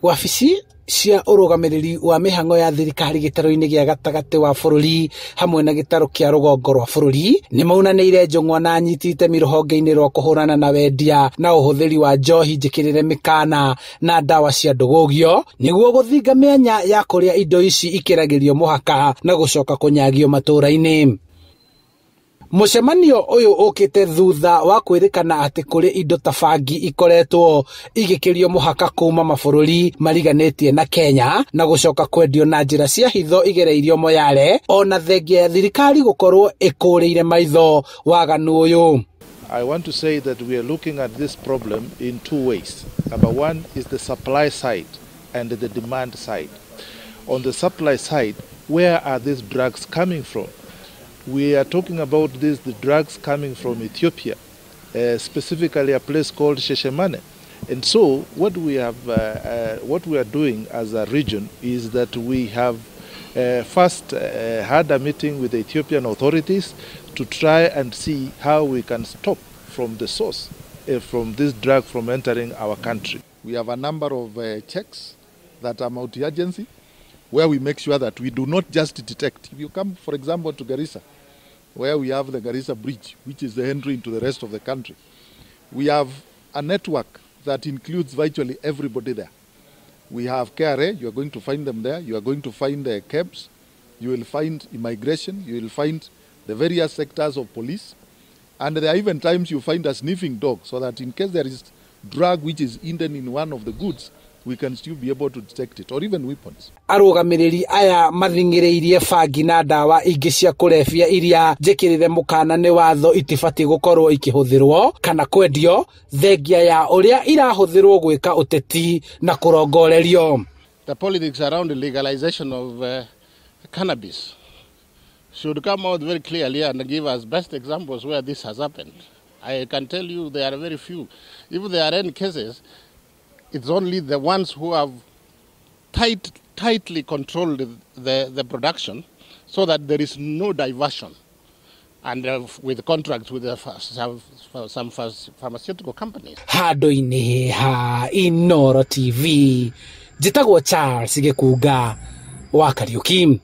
Wabici cia ũrũgamĩrĩri wa mĩhang'o ya thirikari gĩtarũ-inĩ gĩa gatagatĩ wa bũrũri hamwe na gĩtarũ kĩa rũgongo rwa bũrũri nĩ maunanĩire njũng'wa na anyiti itemi rũhonge-inĩ rwa kũhũrana na wendia na ũhũthĩri wa njohi njĩkĩrĩre mĩkana na ndawa cia ndũgũgio nĩguo gũthinga mĩanya ya kũrĩa indo ici ikĩragĩrio mũhaka na gũcoka kũnyagio matũũra-inĩ. Mũcemanio ũyũ ũkĩte thutha wa kwĩrĩkana atĩ kũrĩ indo ta bangi ikoretwo igĩkĩrio mũhaka kuma mabũrũri mariganĩtie na Kenya na gũcoka kwendio na njĩra cia hitho igereirio Moyale, ona thengia ya thirikari gũkorwo ĩkũrĩire maitho waganu ũyũ. I want to say that we are looking at this problem in two ways. Number one is the supply side and the demand side. On the supply side, where are these drugs coming from? We are talking about the drugs coming from Ethiopia, specifically a place called Sheshemane. And so what we are doing as a region is that we have first had a meeting with the Ethiopian authorities to try and see how we can stop from the source, from this drug from entering our country. We have a number of checks that are multi-agency, where we make sure that we do not just detect. If you come, for example, to Garissa, where we have the Garissa Bridge, which is the entry into the rest of the country, we have a network that includes virtually everybody there. We have KRA, you are going to find them there, you are going to find the KEBS, you will find immigration, you will find the various sectors of police, and there are even times you find a sniffing dog, so that in case there is drug which is hidden in one of the goods, we can still be able to detect it, or even weapons. Arũgamĩrĩri aya mathing'ĩrĩirie bangi na ndawa ingĩ cia kũrebia iria njĩkĩrĩre mũkana nĩ watho itibatiĩ gũkorwo ikĩhũthĩrwo kana kwendio thengia ya ũrĩa irahũthĩrwo gwĩka ũteti na kũrongorerio. The politics around the legalization of cannabis should come out very clearly and give us best examples where this has happened. I can tell you there are very few. If there are any cases, it's only the ones who have tightly controlled the production so that there is no diversion, and with contracts with some pharmaceutical companies. Handũ-inĩ ha Inooro TV, njĩtagwo Charles Gĩkunga wa Kariuki.